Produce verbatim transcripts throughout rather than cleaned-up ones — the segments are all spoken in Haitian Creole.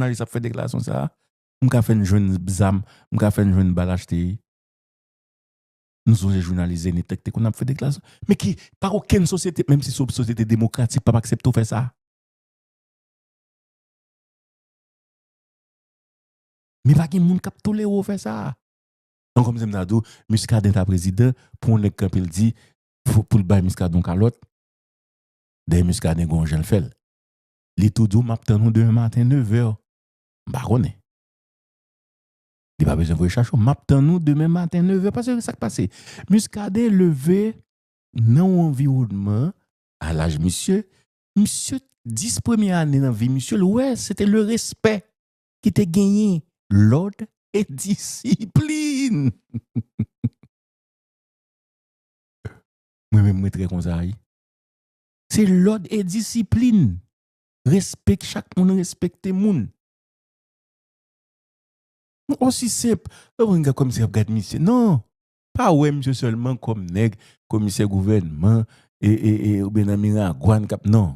jounalis ap fè deklarasyon sa a, m ka fè n jwenn zam, m ka fè n jwenn bal achte. Nou sonje jounalis Zenith te konn ap fè deklarasyon. Men ki, pa okenn sosyete, menm si se yon sosyete demokratik, p ap aksepte w fè sa. Men pa gen moun k ap tolere w fè sa. Donk, kòmsi m ta di w, Muscadin ta prezidan, pou yon nèg kanpe l di, pou, pou l bay Muscadin yon kalòt, dèyè Muscadin gen yon jan l fè l. Li tou di w, "M ap tann ou demen maten nevè." M pa konnen. Li pa bezwen voye chache w. "M ap tann ou demen maten nevè." Paske sa k pase? Muscadin leve nan yon anviwònman, a laj misye, misye, dis premye ane nan vi misye, l wè, se te le respè ki te genyen, lòd e disiplin. Mwen menm, mwen trè konsa, wi. Se lòd e disiplin. Respè, chak moun respekte moun. Osi senp. Ou pa gad kòmsi y ap gad misye. Non. Pa wè misye sèlman kòm nèg, komisè gouvènman, e, e, e, oubyen nan Miragwàn k ap, non.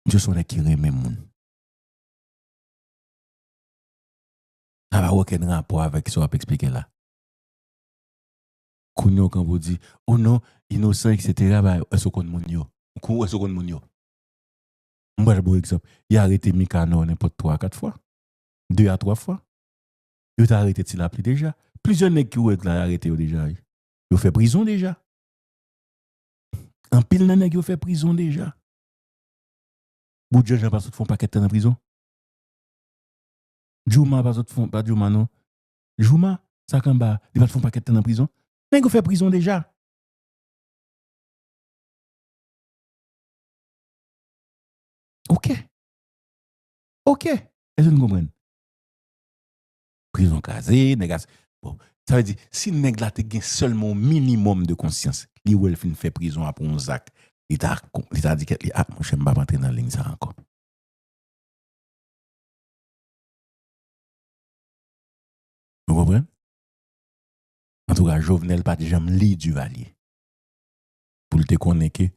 Misye se yon nèg ki renmen moun. Sa pa gen okenn rapò avèk sa w ap eksplike la. Kounye a w kanpe w di, "O non, inosan, etsetera" ba, èske w konn moun yo? Ou kon-, èske w konn moun yo? M pral ba w egzanp. Y arete Mikanò nenpòt twa a kat fwa. De a twa fwa. Yo te arete Ti Lapli deja. Plizyè nèg ki ou wè la, y arete yo deja, wi. Yo fè prizon deja. Anpil nan nèg yo fè prizon deja. Bout Janjan pa sot fè yon pakèt tan nan prizon. Jouma pa sot fè, pa Jouma non. Jouma, sa k anba, li pa t fè yon pakèt tan nan prizon. Nèg yo fè prizon deja. Ok. Ok. Èske n konprann? Prizon kraze, nèg a, bon, sa vle di, si nèg la te gen sèlman yon minimòm de konsyans, li wè l fin fè prizon apre yon zak, li ta, li ta di kèt li, "Ah, monchè, m p ap antre nan liy sa ankò." Ou konprann? Antouka, Jovenel pa t janm li Duvalier. Pou l te konnen ke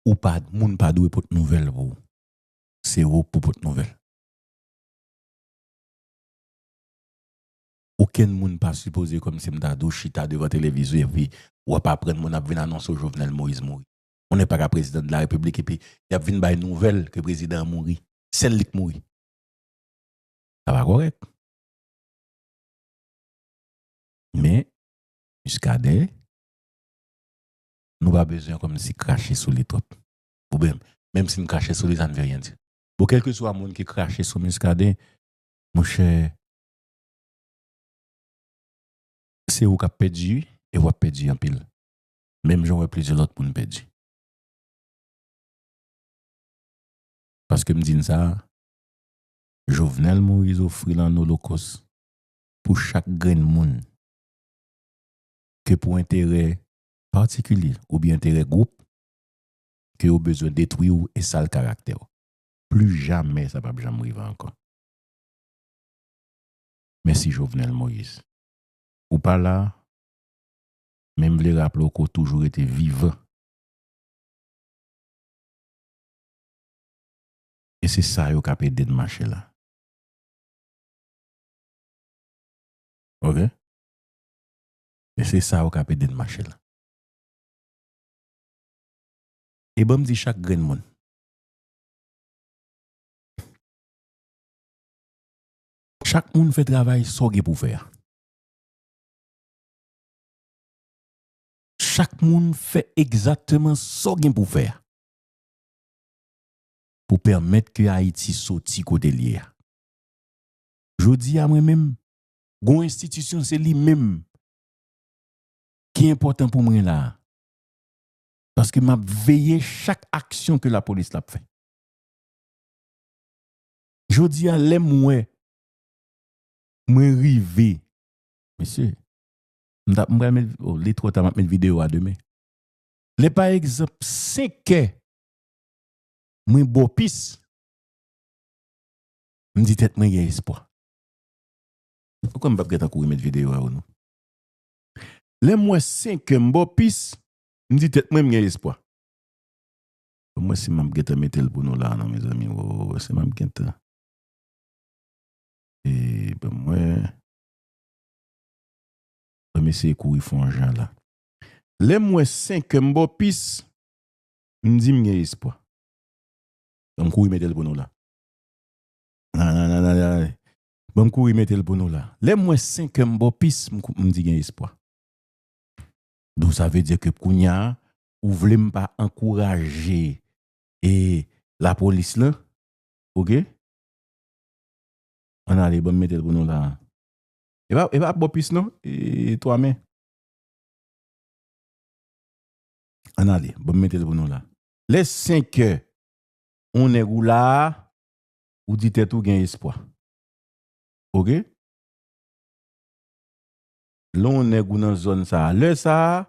ou pa, moun pa dwe pot nouvèl pou ou. Se ou k pou pot nouvèl. Okenn moun pa sipoze, kòmsi m ta di w, chita devan televizyon epi w ap aprann moun ap vin anonse w Jovenel Moïse mouri. Yon nèg pa ka prezidan de la repiblik epi y ap vin bay nouvèl ke prezidan an mouri. Sèl li k mouri. Sa pa kòrèk. Men, Muscadin, nou pa bezwen kòmsi krache sou li twòp. Oubyen, menm si n krache sou li, ça ne veut rien dire. Bon, kèlkeswa moun ki krache sou Muscadin, monchè, se ou k ap pèdi, e w ap pèdi anpil. Menm jan w wè plizyè lòt moun pèdi. Paske m di n sa, Jovenel Moïse ofri l an olokòs pou chak grenn moun ke pou enterè patikilye oubyen enterè gwoup ke yo bezwen detwi w e sal karaktè w. Pli jamè sa p ap janm rive ankò. Mèsi Jovenel Moïse. Ou pa la, men m vle raple w ke w toujou rete vivan. E se sa yo k ap ede n mache la. Ok? E se sa yo k ap ede n mache la. E ban m di chak grenn moun. Chak moun fè travay sa w gen pou w fè a. Chak moun fè egzakteman sa w gen pou w fè a. Pou pèmèt ke Ayiti soti kote l ye a. Jodi a, mwen menm, gon enstitisyon, se li menm ki enpòtan pou mwen la a. Paske m ap veye chak aksyon ke lapolis la ap fè. Jodi a, lè m wè mwen rive, mesye, m t ap, m pral met, oh, li twò ta, m ap met videyo a demen. Lè, pa egzanp, senk è, mwen bò pis, m di tèt mwen gen espwa. Ou kwè m p ap gentan kouri met videyo a, non? Lè m wè senk è m bò pis, m di tèt mwen m gen espwa. Ban m wè si m ap gentan mete l pou nou la a non, mezanmi. Woy, Paske m ap gentan. E, ban m wè. Ban m eseye kouri fè yon jan la. Lè m wè senkè m bò pis, m di m gen espwa. Ban m kouri mete l pou nou la. Nan, nan, nan, nan, nan. Ban m kouri mete l pou nou la. Lè m wè senkè m bò pis, m kou-, m di gen espwa. Donk, sa vle di ke kounye a, ou vle m pa ankouraje e lapolis lan? Oke? Ann ale, ban m mete l pou nou la. E pa, e pa bò pis non, e twa men. Ann ale, ban m mete l pou nou la. Lè senkè, on nèg ou la a, ou di tèt ou gen espwa. Oke? Lè on nèg ou nan zòn sa a, lè sa a,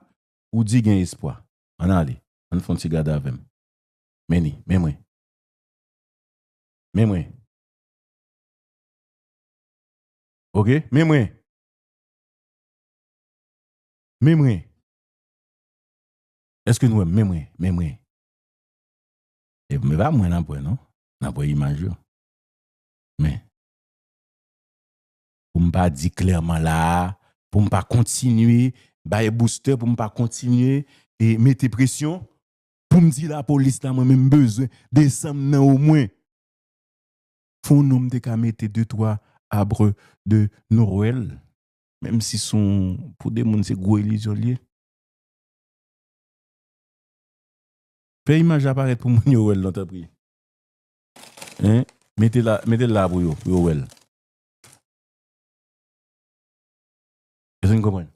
ou di gen espwa. Ann ale, ann fè on ti gade avè m. Men li, men mwen. Men mwen. Oke, men mwen. Men mwen. Èske nou wè m? Men mwen, men mwen. E, men pa mwen n ap wè non. N ap wè imaj yo. Men, pou m pa di klèman la a, pou m pa kontinye bay booster, pou m pa kontinye e mete presyon, pou m di lapolis la, mwen menm m bezwen desann nan omwen. Fò non m te ka mete de twa arbre de Noël, menm si se yon, pou de moun se gwo ilizyon l ye. Fè imaj la parèt pou moun yo wè l non, tanpri. Hein? Mete la, mete l la pou yo, pou yo wè l. Èske n konprann?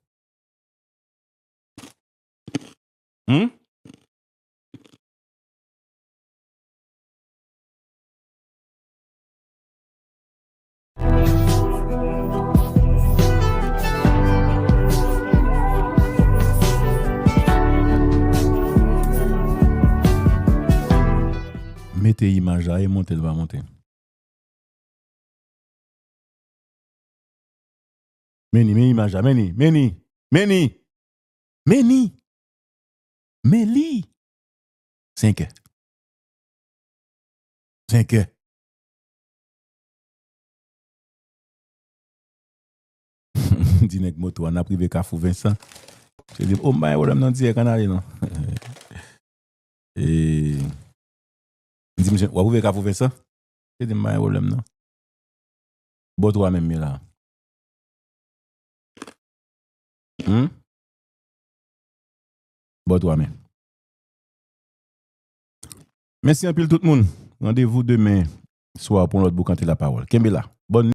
Hmm? Mete imaj la e monte l pa monte. Men li, men imaj la, men li, men li, men li, men li, men li. Senkè. Senkè. Di nèg moto a, n ap rive Kafou Vensan. Se di, o, m pa gen pwoblèm nan dirèk, ann ale non. E, m di misye, w ap rive Kafou Vensan? Misye di m pa gen pwoblèm non. Bò twa men m ye la. Hmm? Bò twa men. Mèsi anpil tout moun. Randevou demen swa pou yon lòt boukante lapawòl. Kenbe la. Bòn